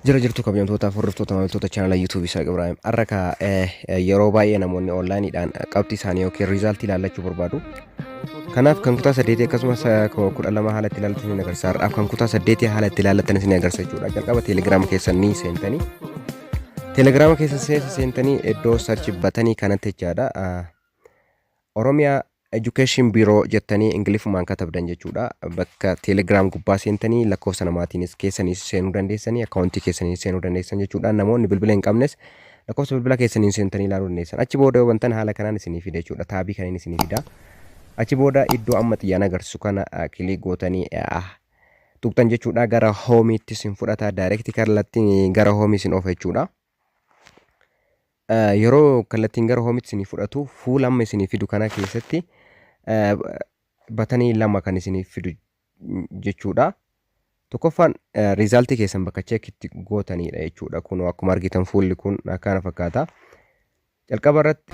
Jira jirtu, kabajamtootaaf hordoftoota, maamiltoota chaanala YouTube Isaaq Ibraahim. Har'a ka yeroo baay'ee namoonni onlaayiniidhaan qabxii isaanii yookiin resultii ilaallachuu barbaadu. Kanaaf kan kutaa saddeetii akkasumas 12 haala itti ilaallatan isin agarsiisa. Har'aaf kan kutaa saddeetii haala itti ilaallatan isin agarsiisa jechuudha. Jalqaba Teelegiraama keessan ni seentanii. Teelegiraama keessa seentanii iddoo search buttonii kanatti jechaadha. Oromiyaa Education Bureau jettanii Ingiliffumaan katabdan jechuudha. Bakka Teelegiraam gubbaa seentanii lakkoofsa namaatiinis keessaniis seenuu dandeessanii, akkaawuntii keessaniis seenuu dandeessan jechuudha. Namoonni bilbila hin qabnes lakkoofsa bilbila keessaniin seentanii ilaaluu dandeessan. Achi booda yoo bantan haala kanaan isinii fida jechuudha. Taabii kanaan isinii fida. Achi booda iddoo amma xiyyaan agarsiisu kana click gootanii tuqxan jechuudha. Gara homeiitti isin fudhata. Directii kallattiin gara homeii isin oofa jechuudha. Yeroo kallattiin gara homeiitti isinii fudhatu, fuula amma isinii fidu kana keessatti buttonii lama kan isinii fidu jechuudha. Tokkoffaan resultii keessan bakka checkitti gootanidha jechuudha. Kun akkuma argitan fuulli kun akkana fakkaata. Jalqaba irratti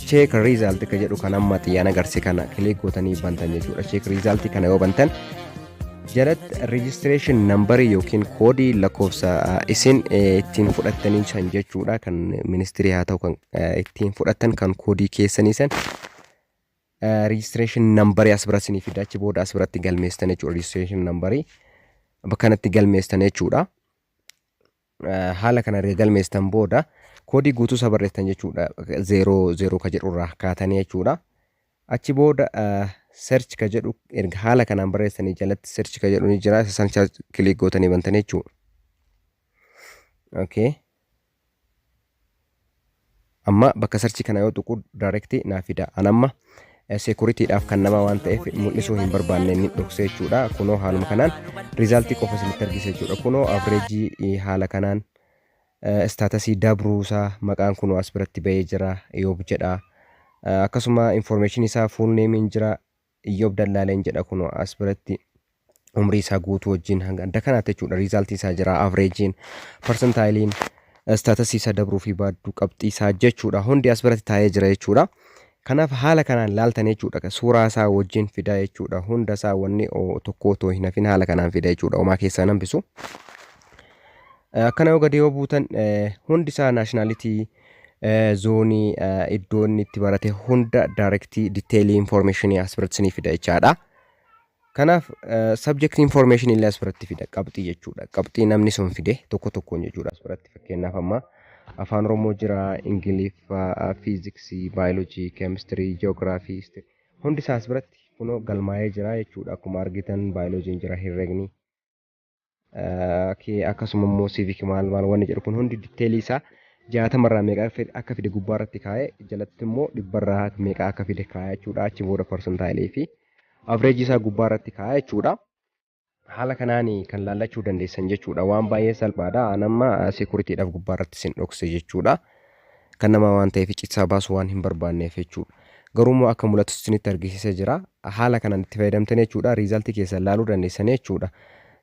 check result ka jedhu kan amma xiyyaan agarsiise kana click gootanii bantan jechuudha. Check result kana yoo bantan, jalatti registration numberii yookiin koodii lakkoofsa isin ittiin fudhattanii san jechuudha. Kan ministirii haa ta'u, kan ittiin fudhattan, kan koodii keessanii san registration numberii as bira isinii fida. Achi booda as biratti galmeessitan jechuudha. Registration numberii bakka kanatti galmeessitan jechuudha. Haala kana erga galmeessitan booda koodii guutuu isa barreessitan jechuudha. 00 ka jedhurraa kaatanii jechuudha. Achi booda search ka jedhu erga haala kanaan barreessanii jalatti search ka jedhu ni jira. Isa san click gootanii bantanii jechuudha. Okay. Amma bakka searchii kana yoo tuqu directii naa fida. An amma securitydhaaf kan nama waan ta'eef mul'isuu hin barbaanne, ni dhokse jechuudha. Kunoo haaluma kanaan resultii qofa isinitti argisa jechuudha. Kunoo averageii haala kanaan, statusii dabruusaa, maqaan kunoo as biratti bahee jira, Iyoob jedha. Akkasuma informationii isaa, full nameiin jira, Iyoob Dallaaleen jedha. Kunoo as biratti umrii isaa guutuu wajjin hanga adda kanaatti jechuudha. Resultii isaa jira, averageiin, percentileiin, statusii isaa dabruu fi baadduu, qabxii isaa jechuudha. Hundi as biratti taa'ee jira jechuudha. Kanaaf haala kanaan laaltan jechuudha. Suuraa isaa wajjin fida jechuudha. Hunda isaa wanni tokko otoo hin hafin haala kanaan fida jechuudha. Homaa keessaa hambisu. Akkana yoo gadi yoo buutan, hundi isaa nationality, zoonii, iddoo inni itti barate hunda directii detailii informationii as biratti isinii fida jechaadha. Kanaaf subject information illee as biratti fida, qabxii jechuudha. Qabxii namni sun fide tokko tokkoon jechuudha as biratti. Fakkeenyaaf amma Afaan Oromoo jira, Ingiliffa, Fiiziksii, Baayoloojii, Keemistirii, Jiyoogiraafii, hundi isaa as biratti kunoo galmaa'ee jira jechuudha. Akkuma argitan baayoloojiin jira, herregni. Akkasuma immoo civic maal maal wanni jedhu kun hundi detailii isaa 60rraa meeqa akka fide gubbaa irratti kaa'ee, jalatti immoo 100rraa meeqa akka fide kaa'ee jechuudha. Achi booda percentileii fi averageii isaa gubbaa irratti kaa'ee jechuudha. Haala kanaan kan laallachuu dandeessan jechuudha. Waan baay'ee salphaadha. An amma securitydhaaf gubbaa irratti isin dhokse jechuudha. Kan nama waan ta'eef iccitaa baasuu waan hin barbaanneef jechuudha. Garuu immoo akka mul'atu isinitti argisiisee jira. Haala kanaan itti fayyadamtan jechuudha. Resultii keessan laaluu dandeessan jechuudha.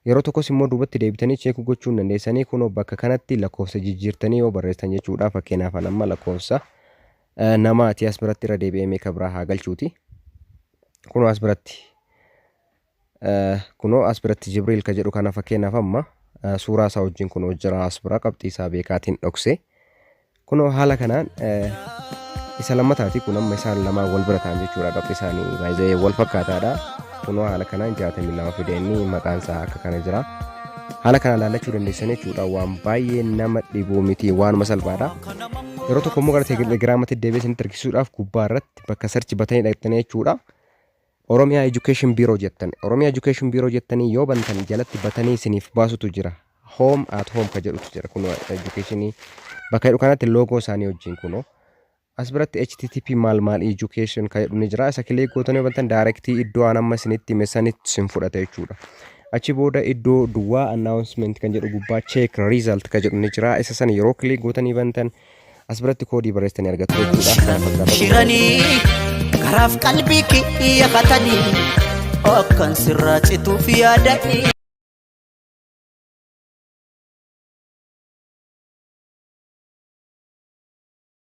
Yeroo tokkos immoo duubatti deebitanii checkuu gochuu hin dandeessanii. Kunoo bakka kanatti lakkoofsa jijjiirtanii yoo barreessan jechuudha. Fakkeenyaaf an amma lakkoofsa namaati as biratti irra deebi'ee meeqa biraa haa galchuuti. Kunoo as biratti Jibriil ka jedhu kana fakkeenyaaf amma suuraa isaa wajjin kunoo jira as bira, qabxii isaa beekaatiin dhokse. Kunoo haala kanaan isa lammataati kun. Amma isaan lamaan wal bira ta'an jechuudha. Qabxii isaanii baay'ee wal fakkaataadha. Kunoo haala kanaan 62 fide inni, maqaan isaa akka kana jira. Haala kanaan laallachuu dandeessan jechuudha. Waan baay'ee nama dhibuu miti, waanuma salphaadha. Yeroo tokko immoo gara Telegiraamatti deebi'ee isinitti argisiisuudhaaf gubbaa irratti bakka search buttonii dhaqxanii jechuudha. Oromiyaa Education Bureau jettan. Oromiyaa Education Bureau jettanii yoo bantan, jalatti buttonii isiniif baasutu jira. Home at home ka jedhutu jira. Kunoo educationii bakka jedhu kanatti logo isaanii wajjin kunoo. As biratti HTTP maal maal education ka jedhu ni jira. Isa click gootanii yoo bantan, directii iddoo aan amma isinitti hime sanitti isin fudhata jechuudha. Achi booda iddoo duwwaa announcement kan jedhu gubbaa check result ka jedhu ni jira. Isa sana yeroo click gootanii bantan, as biratti koodii barreessitanii argattu jechuudha. Kana fakkaata. Shiranii karaaf qalbii kiyya katanii akkan sirraa cituuf yaadanii.